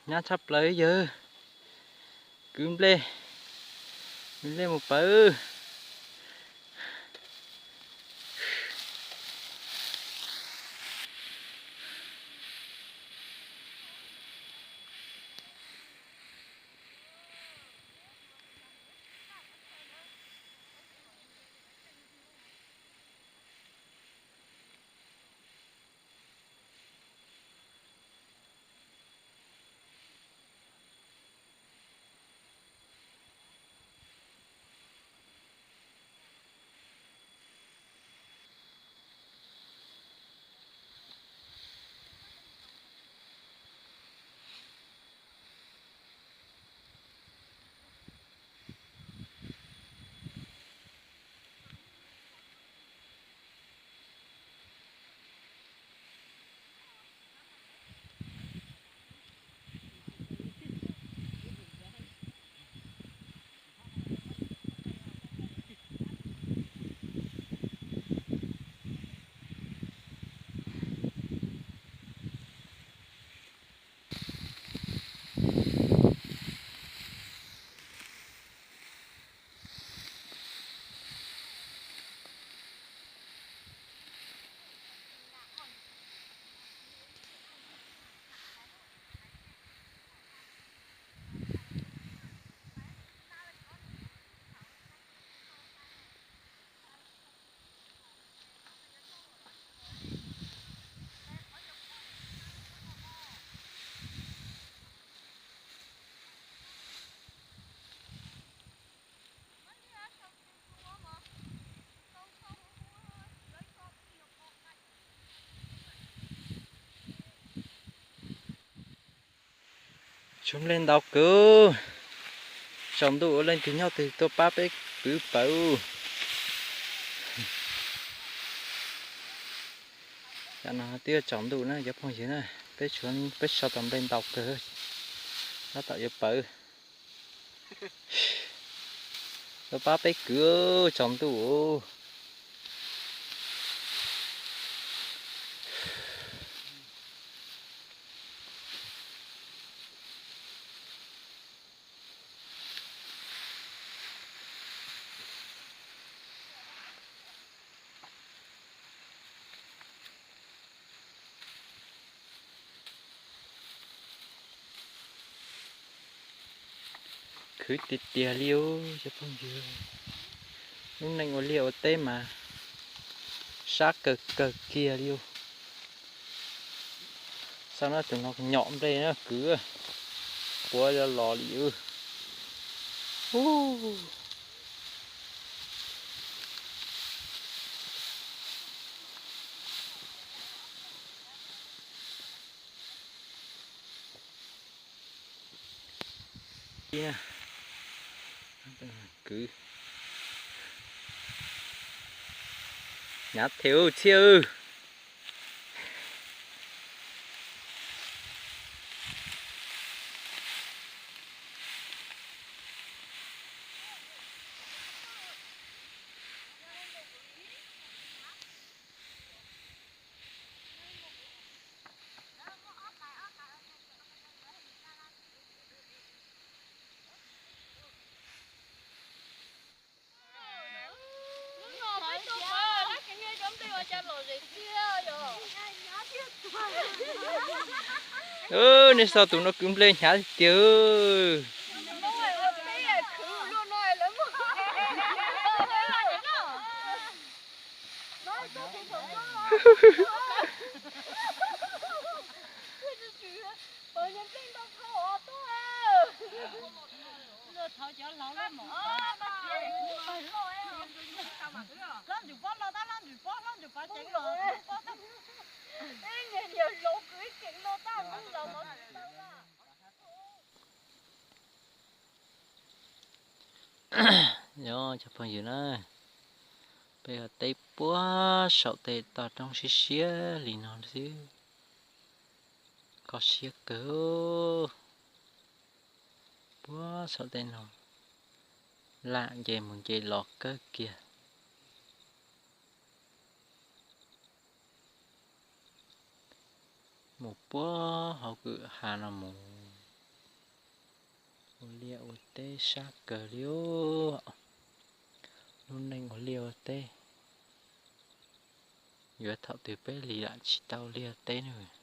Nyab tshaj plaws yawg. Kwv nplej, kwv nplej mus pawv. Tshuav nplej ntau kawg. Tsaus ntuj ua leej twg nyob twg tuaj pab peb kwv pawv. Tam no twb yuav tsaus ntuj na cov phooj ywg na, peb tshuav peb so tau nplej ntau kawg, tab tom yuav pawv. Tuaj pab peb kwv, tsaus ntuj. Khwv tiag tiag li os cov phooj ywg. Lub neej ua liaj ua teb mas sab kawg kawg kiag li os. Xav no tus no nyom nplej na kwv, quav los li. Kwv, hnyav thiab txhiab. Nej saib tus no kwv nplej hnyav tiag. Yog cov phooj ywg na, peb ua teb puag saum tej toj roob siab siab li no xwb, kho siab kawg. Puag Txhob tej no, lam nce mus nce los kawg kiag. Mus puag hauv kwm ha no mus. Ua liaj ua teb sab kawg li os. Lub neej ua liaj ua teb, yuav thaum twg peb li lam tsis tau liaj teb ne.